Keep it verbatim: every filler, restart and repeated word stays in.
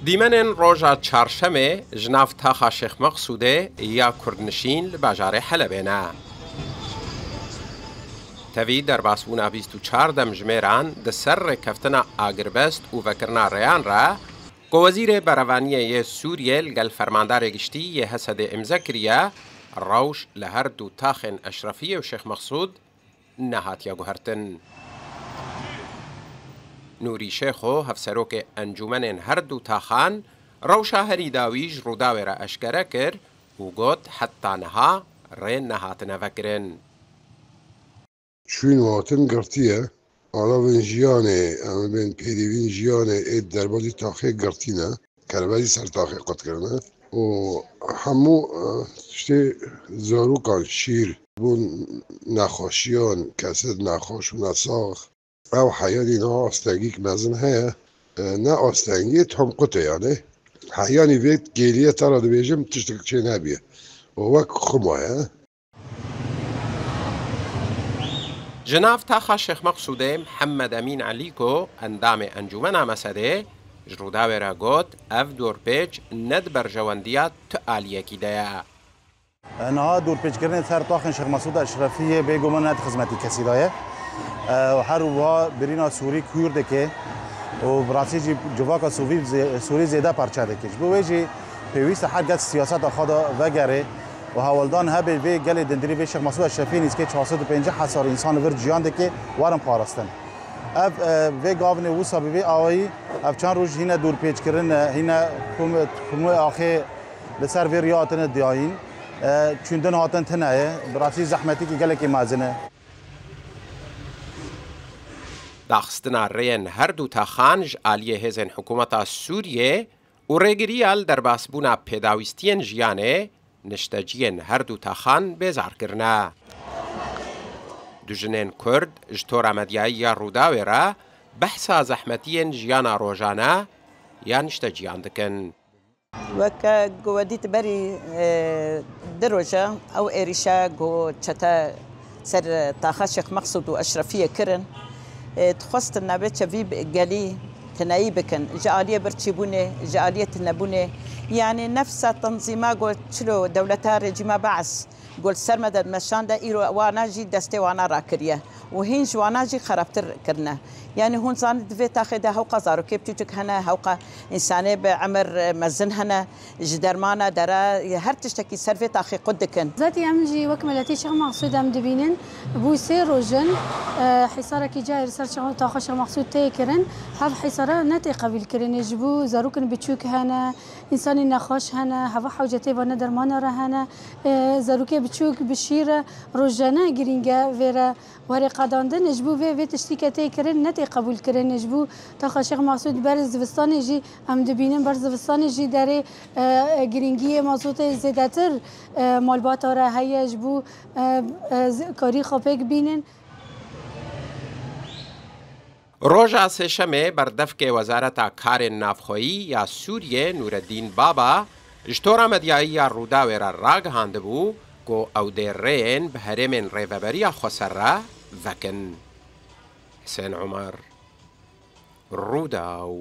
Dîmenên roja çarşemê ji nav taxa Şêx Meqsûdê ya Kurdnişîn li bajarê Helebê ne. Tevî derbasbûna bîst û çar demjimêran di ser rêkeftina agirbest û vekirina rêyan re, ku Wezîrê Berevaniyê yê Sûriyê li gel Fermandarê Giştî yê H S D'ê îmze kiriye, rewş li her du taxên Eşrefiyê û Şêx Meqsûd nehatiye guhertin. Nûrî Şêxo, hevserokê encûmenên her du taxan, rewşa herî dawî ji Rûdawê re eşkere kir û got, heta niha rê nehatine vekirin. Çûn û hatin girtiye. Alavên jiyanê, em ê bên pêdivîn jiyanê ê derbazî taxê girtî ne. Kerbe jî ser taxê qut kirine. Û hemû, e, tiştê zarokan şîr bûn nexweşiyan, kesê nexweş û nesax. Ew heyanî niha astengîk mezin heye. E, ne astengiyê tam qut e yanê. Heyanî vê gêliye te re dibêjim tiştek çê nebiye. Û wek xwe maye. Ji nav taxa Şêx Meqsûdê Mihemed Emîn Elîko, endamê Encûmena Mesedê, ji Rûdawê re got, ev dorpêç ne di berjewendiya tu aliyekî de ye. Niha dorpêçkirinê ser taxên Şêx Mesûd Eşrefiyê bêguman ne di xizmetî kesî de ye. Û her wiha birîna Sûrî kûr dike û bi rastî jî civaka Sûvî zê-, Sûrî zêde parçe dike. Ji bo wê jî pêwîst e her kes siyaseta xwe de vegere û hewldan hebe vê gelê dindirî vê Şêx Mesûd Eşrefiyê nîzkê çar sed û pêncî hezar însan li vir ciyan dike werin parastin. Ev, e, vê gavnê wisa bi vê awayî ev çend roj hîne dorpêçkirin e, hîne hikûm-, hikûmê axê li ser vê riya hatine diyayîn, e, çûndin hatin tune ye. Bi rastî zehmetîkî gelekî mezin e. Daxistina rêyên her du taxan ji aliyê hêzên hikûmeta Sûriyê û rêgiriya li derbasbûna pêdawîstiyên jiyanê nişteciyên her du taxan bêzar kirine. Du jinên Kurd ji tora medyayî ya Rûdawê re behsa zehmetiyên jiyana rojane ya nişteciyan dikin. Weke ku we dît berî, e, du roja ew êrîşa ku çete ser taxa Şêx Meqsûd û Eşrefiyê kirin, e, dixwestin navê çevî bi-, gelî tineyî bikin. Ji aliyê birçîbûnê, ji aliyê tinebûnê, yanî nefsa tenzîma ku çilo dewleta rejîma Be'es ku li ser me de meşande, îro wana jî destê wana rakiriye û hîn ji wana jî xerabtir kirine. Yanî hûn zanin di vê taxê de hewqa zarokê piçûçik hene, hewqa însanê bi emir mezin hene, ji dermana dera her tiştekî ser vê taxê qut dikin. Zatî em jî wek miletî Şêx Maqsûd em dibînin, bû sê roj in, e, hîsarekî cayê li ser Şêx-, taxa Şêx Maqsûd tê kirin. Hev hîsara ne tê qebûlkirinê, ji bo zarokên biçûk hene, însanên nexweş hene, heva hewcetê vane dermana re hene. E, zarokê biçûk bi şîr re rojane girîng e vê re were qedandin. Ji bo vê, vê tiştî ke tê kirin ne tê qebûlkirin. Ji bo taxa Şêx Mesûd ber zivistanê jî em dibînin, ber zivistanê jî derê, e, girîngiyê mazotê zêdetir, e, malbata re heye ji bo, e, e, z-, karî xwe pêk bînin. Roja Sêşemê berdevkê Wezareta Karên Navxweyî ya Sûriyê Nûreddîn Baba ji tora medyayî ya Rûdawê re ragihandibû ku ew dê rêyên bi herêmên rêveberiya xweser re vekin. Hisên Omer, Rûdaw.